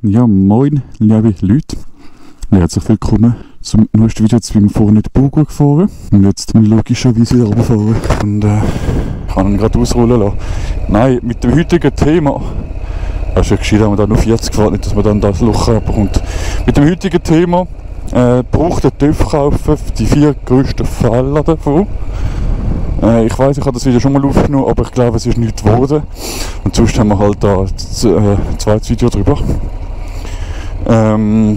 Ja, moin, liebe Leute. Herzlich willkommen zum neuesten Video. Jetzt bin ich vorhin nicht Burg gefahren und jetzt bin ich logischerweise wieder runterfahren und ich kann ihn gerade ausrollen lassen. Nein, mit dem heutigen Thema, das ist ja gescheit, wenn man da nur 40 fährt, nicht, dass man dann das Loch abbekommt. Mit dem heutigen Thema braucht der TÜV kaufen die 4 grössten Fehler davon. Ich weiss, ich habe das Video schon mal aufgenommen, aber ich glaube, es ist nichts geworden. Und sonst haben wir halt da ein zweites Video drüber. Und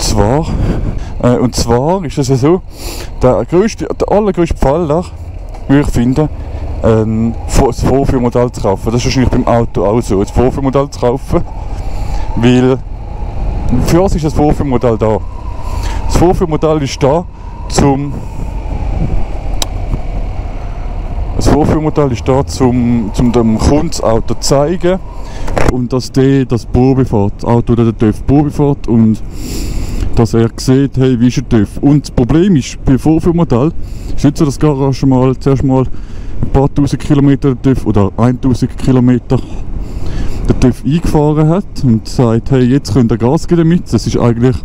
zwar ist es ja so, der allergrößte Fehler, würde ich finden, das Vorführmodell zu kaufen. Das ist wahrscheinlich beim Auto auch so, das Vorführmodell zu kaufen. Weil, für was ist das Vorführmodell da? Das Vorführmodell ist da, zum dem Kunden das Auto zu zeigen und dass der das Probe fährt, das Auto oder der TÜV Probe fährt und dass er sieht, hey, wie ist der TÜV. Und das Problem ist, bei Vorführmodell ist nicht so, dass die Garage zuerst mal ein paar tausend Kilometer der TÜV oder 1000 Kilometer der TÜV eingefahren hat und sagt, hey, jetzt könnt ihr Gas geben damit. Das ist eigentlich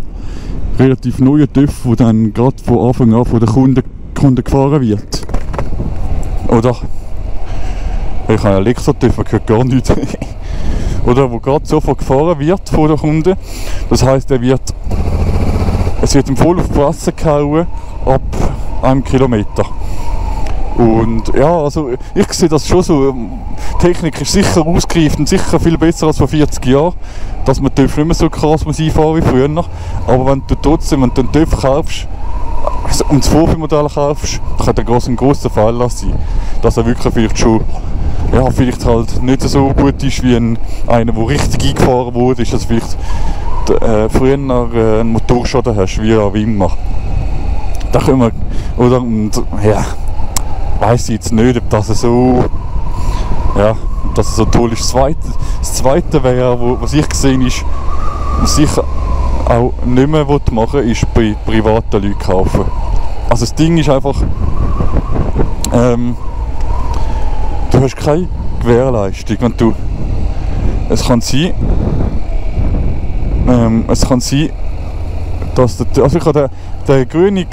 relativ neuer TÜV, der dann gerade von Anfang an von den Kunden gefahren wird. Oder? Ich habe einen Elektro-TÜV, man hört gar nichts. Oder wo gerade sofort gefahren wird von den Kunden. Das heisst, es wird ihm voll auf die Fresse gehauen ab 1 Kilometer. Und ja, also ich sehe das schon so. Die Technik ist sicher ausgereift und sicher viel besser als vor 40 Jahren. Dass man TÜV nicht mehr so krass muss einfahren wie früher. Aber wenn du trotzdem, wenn du einen TÜV kaufst und das Vorführmodell kaufst, dann kann ein grosser Fehler sein. Dass er wirklich vielleicht schon, ja, vielleicht halt nicht so gut ist wie einer, der richtig eingefahren wurde, ist, dass vielleicht früher einen Motorschaden hast, wie auch immer. Da können wir, oder, und, ja, weiss ich jetzt nicht, ob das so, ja, dass es so toll ist. Das Zweite wäre, was ich gesehen ist, was ich auch nicht mehr machen will, ist bei privaten Leuten kaufen. Also das Ding ist einfach, du hast keine Gewährleistung. Und es kann sein, dass also ich habe die grüne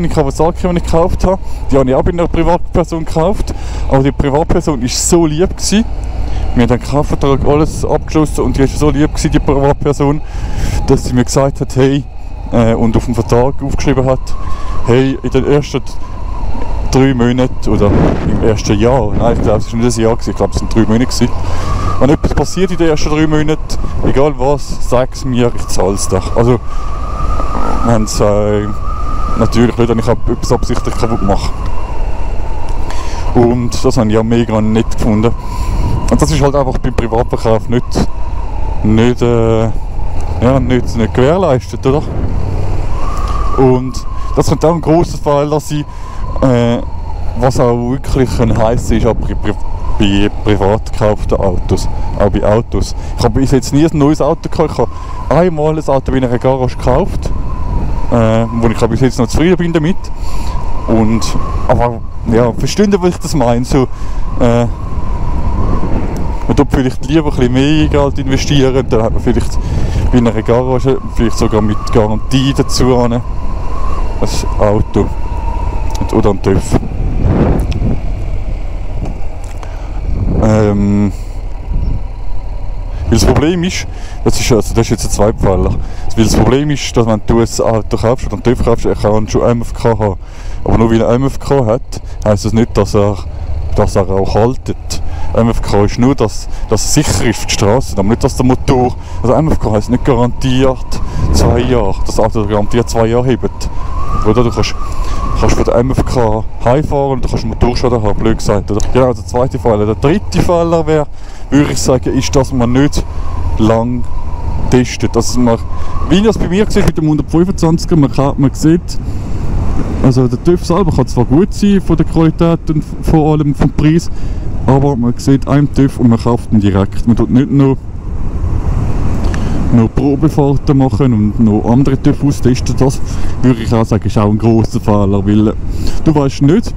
Kawasaki, die ich gekauft habe, die habe ich auch bei einer Privatperson gekauft, aber die Privatperson war so lieb gewesen. Wir haben den Kaufvertrag alles abgeschlossen und die war so lieb gewesen, die Privatperson, dass sie mir gesagt hat, hey, und auf dem Vertrag aufgeschrieben hat, hey, in den ersten 3 Monaten oder im ersten Jahr, nein, ich glaube es war nicht ein Jahr gewesen, ich glaube es waren 3 Monate gewesen. Wenn etwas passiert in den ersten 3 Monaten, egal was, sag es mir, ich zahle es dir. Also, wenn es natürlich nicht, wenn ich etwas absichtlich kaputt mache. Und das habe ich ja mega nett gefunden. Und das ist halt einfach beim Privatverkauf nicht gewährleistet, oder? Und das könnte auch ein grosser Fehler sein, was auch wirklich heiß ist, aber bei privat gekauften Autos, auch bei Autos. Ich habe bis jetzt nie ein neues Auto gehabt. Ich habe einmal ein Auto in einer Garage gekauft, wo ich bis jetzt noch zufrieden bin damit. Aber ja, verstehen Sie, was ich das meine? So, man tut vielleicht lieber ein bisschen mehr Geld investieren, dann hat man vielleicht bei einer Garage vielleicht sogar mit Garantie dazu ein Auto oder ein TÜV. Weil das Problem ist, das ist jetzt ein Zweitfehler. Weil das Problem ist, dass wenn du ein Auto kaufst oder einen TÜV kaufst, er kann schon MFK haben. Aber nur weil er MFK hat, heisst das nicht, dass er auch haltet. MFK ist nur, dass er sicher ist für die Straße, aber nicht, dass der Motor. Also MFK heisst nicht garantiert 2 Jahre, das Auto garantiert 2 Jahre hebt. Oder du kannst von der MFK heimfahren und du kannst einen Motorschaden haben, blöd gesagt. Oder? Genau, der zweite Fehler. Der dritte Fehler wäre, würde ich sagen, ist, dass man nicht lang testet. Also wie das bei mir sieht mit dem 125er, man sieht, also der TÜV selber kann zwar gut sein von der Qualität und vor allem vom Preis, aber man sieht einen TÜV und man kauft ihn direkt. Man tut nicht noch Probefahrten machen und noch andere TÜV austesten. Das würde ich auch sagen, ist auch ein grosser Fehler, weil du weißt nicht,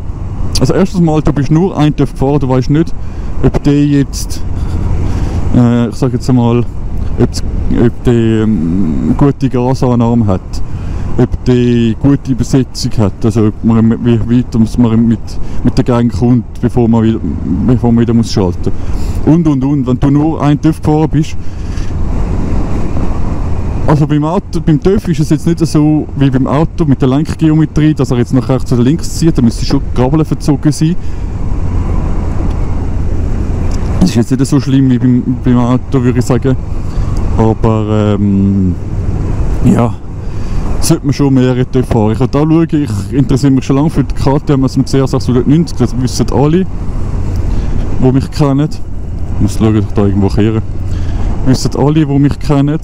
also erstens mal, du bist nur ein TÜV gefahren, du weißt nicht, ob der jetzt ich sage jetzt einmal, ob der gute Gasannahme hat, ob der gute Übersetzung hat, also ob man, wie weit man mit der Gang kommt, bevor man wieder muss schalten muss. Und. Wenn du nur einen TÜV gefahren bist, also beim TÜV ist es jetzt nicht so wie beim Auto mit der Lenkgeometrie, dass er jetzt nach rechts oder links zieht, da müsste schon Gabeln verzogen sein. Das ist jetzt nicht so schlimm wie beim Auto, würde ich sagen. Aber ja, sollte man schon mehrere TÜV fahren. Ich habe da schauen, ich interessiere mich schon lange für die KTM aus dem CR 690, das wissen alle, die mich kennen. Ich muss schauen, ob ich da irgendwo kehre. Wissen alle, die mich kennen.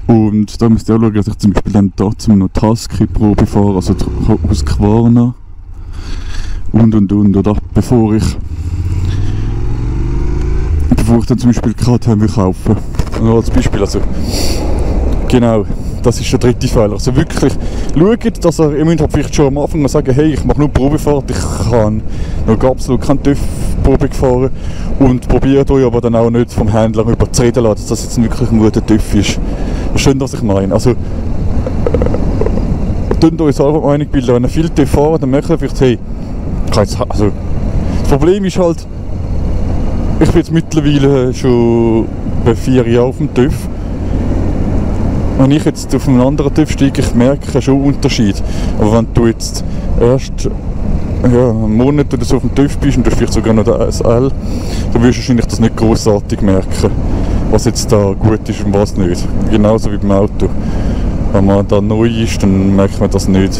Und da müsst ihr auch schauen, dass ich zum Beispiel dann trotzdem noch Tasky-Probe fahre, also aus Quarna und, oder bevor ich dann zum Beispiel KTM kaufe. Nur als Beispiel, also genau, das ist der dritte Fehler. Also wirklich schaut, dass ihr müsst vielleicht schon am Anfang mal sagen, hey, ich mache nur Probefahrt, ich kann noch absolut keine TÜV-Probe gefahren und probiert euch aber dann auch nicht vom Händler überzureden lassen, dass das jetzt wirklich ein guter TÜV ist. Schön, was ich meine. Also, könnt euch selber Meinung bilden, wenn ihr viel TÜV fahrt, dann merkt ihr vielleicht, hey, also, das Problem ist halt, ich bin jetzt mittlerweile schon bei 4 Jahren auf dem TÜV. Wenn ich jetzt auf einen anderen TÜV steige, ich merke schon einen Unterschied. Aber wenn du jetzt erst einen Monat oder so auf dem TÜV bist und du vielleicht sogar noch den SL, dann wirst du wahrscheinlich das nicht grossartig merken, was jetzt da gut ist und was nicht. Genauso wie beim Auto. Wenn man da neu ist, dann merkt man das nicht.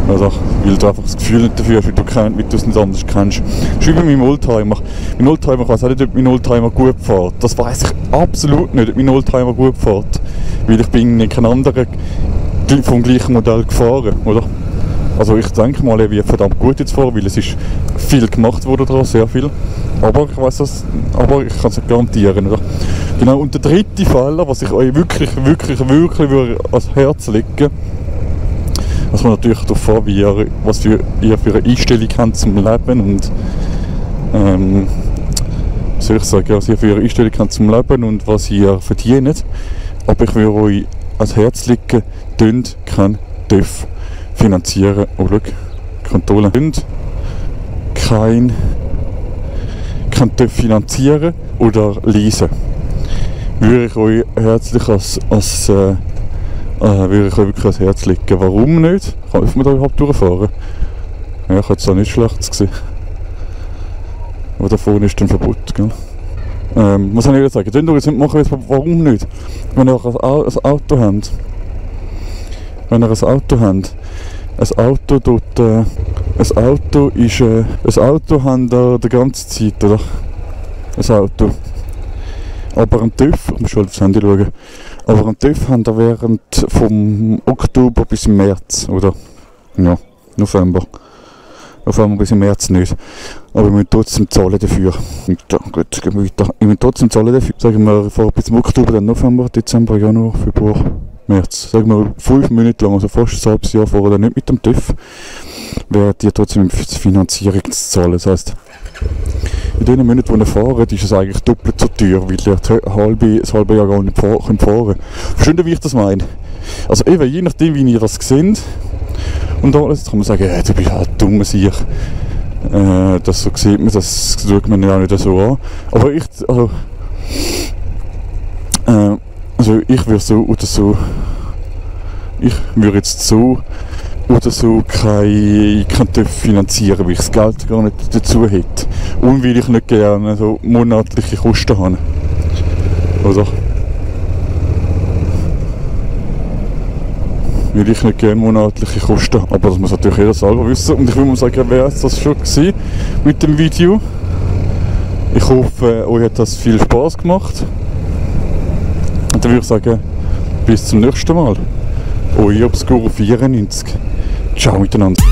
Also, weil du einfach das Gefühl nicht dafür hast, wie du es nicht anders kennst. Das ist wie bei meinem Oldtimer. Mein Oldtimer, ich weiss auch nicht, ob mein Oldtimer gut fährt. Das weiss ich absolut nicht, ob mein Oldtimer gut fährt. Weil ich bin in keinem anderen vom gleichen Modell gefahren, oder? Also ich denke mal, er wird verdammt gut jetzt fahren, weil es ist viel gemacht worden daran, sehr viel. Aber ich weiss das, aber ich kann es nicht garantieren, oder? Genau, und der dritte Fehler, was ich euch wirklich ans Herz legen, dass man natürlich darauf fährt, was ihr für eine Einstellung habt zum Leben und soll ich sagen, was ihr für eine Einstellung habt zum Leben und was ihr verdient. Aber ich würde euch ans Herz legen, tönt kein TÜV finanzieren. Oh, schau, Kontrolle. Tönt kein TÜV finanzieren oder leasen. Würde ich euch herzlich würde ich euch wirklich ans Herz legen. Warum nicht? Kann man da überhaupt durchfahren? Ja, ich habe jetzt auch nicht Schlechtes gesehen. Aber da vorne ist dann Verbot, gell? Was soll ich sagen? Könnt ihr jetzt nicht machen, warum nicht? Wenn ihr ein Auto habt. Wenn ihr ein Auto habt. Ein Auto dort, ein Auto ist, ein Auto habt ihr die ganze Zeit, oder? Ein Auto. Aber ein TÜV, ich muss schon aufs Handy schauen, aber ein TÜV habt ihr während vom Oktober bis März, oder? Ja, November. November bis März nicht. Aber wir müssen trotzdem zahlen dafür. Ja, gut, gehen wir weiter. Wir müssen trotzdem zahlen dafür. Sagen wir, bis zum Oktober, dann November, Dezember, Januar, Februar, März. Sagen wir 5 Monate lang, also fast ein halbes Jahr vorher, nicht mit dem TÜV, werdet ihr trotzdem die Finanzierung zu zahlen. Das heisst, in den Monaten, die ihr fahrt, ist es eigentlich doppelt so teuer, weil ihr das halbe Jahr gar nicht fahren könnt. Versteht ihr, wie ich das meine? Also eben, je nachdem, wie ihr das seht, und alles, kann man sagen, ja, du bist halt dumm, Sieg. Das so sieht man, das schaut man ja nicht so an. Aber ich würde so oder so, ich würde jetzt so oder so kein TÜV finanzieren, weil ich das Geld gar nicht dazu hätte. Und weil ich nicht gerne so monatliche Kosten habe. Oder? Weil ich nicht gerne monatliche Kosten habe. Aber das muss natürlich jeder selber wissen. Und ich will mal sagen, wer ist das schon gewesen mit dem Video. Ich hoffe, euch hat das viel Spaß gemacht. Und dann würde ich sagen, bis zum nächsten Mal. Euer Obscuro 94. Ciao miteinander.